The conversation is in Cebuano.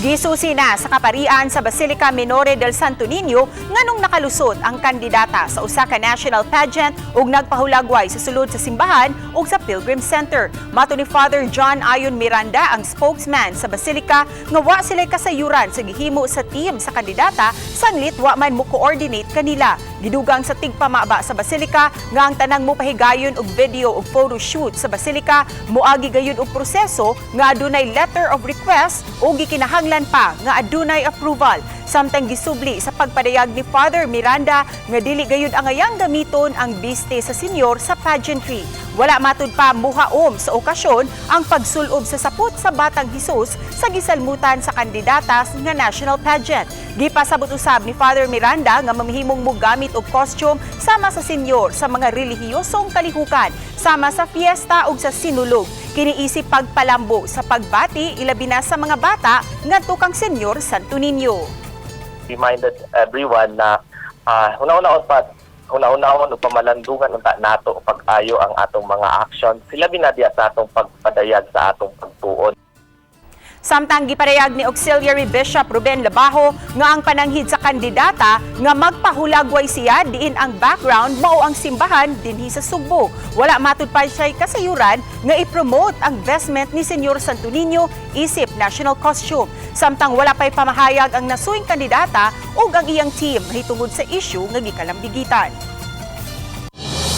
Gisusi na sa kaparian sa Basilica Minore del Santo Niño nganong nakalusot ang kandidata sa usa ka national pageant ug nagpahulagway sa sulod sa simbahan ug sa Pilgrim Center. Mato ni Father John Ayon Miranda, ang spokesman sa Basilica, nga wa sila kasayuran sa gihimo sa team sa kandidata sanglit wa man mo coordinate kanila. Gidugang sa tigpamaba sa Basilica nga ang tanang mopahigayon og video ug photo shoot sa Basilica moagi gayud og proseso nga adunay letter of request o gikinahanglan pa nga adunay approval. Samtang gisubli sa pagpadayag ni Father Miranda nga dili gayud angayang gamiton ang biste sa senyor sa pageantry. Wala matud pa muhaom sa okasyon ang pagsulob sa sapot sa Batang Hesus sa gisalmutan sa kandidata nga national pageant. Gipasabot usab ni Father Miranda nga mamahimong mogamit og costume sama sa senyor sa mga relihiyosong kalihukan, sama sa fiesta ug sa Sinulog. Kini isip pagpalambo sa pagbati, ilabi na sa mga bata, ngadto kang Senyor Santo Niño. Reminded everyone na huna-hunaon pa, huna-hunaon ug pamalandungan unta nato pag-ayo ang atong mga actions, sila binadya sa atong pagpadayag sa atong pagtuon. Samtang gipadayag ni Auxiliary Bishop Ruben Labajo nga ang pananghid sa kandidata nga magpahulagway siya diin ang background mao ang simbahan dinhi sa Sugbo. Wala matud pa siya kasayuran nga i-promote ang vestment ni Senyor Santo Niño isip national costume. Samtang wala pa'y pamahayag ang nasuing kandidata ug ang iyang team mahitungod sa issue nga gikalambigitan.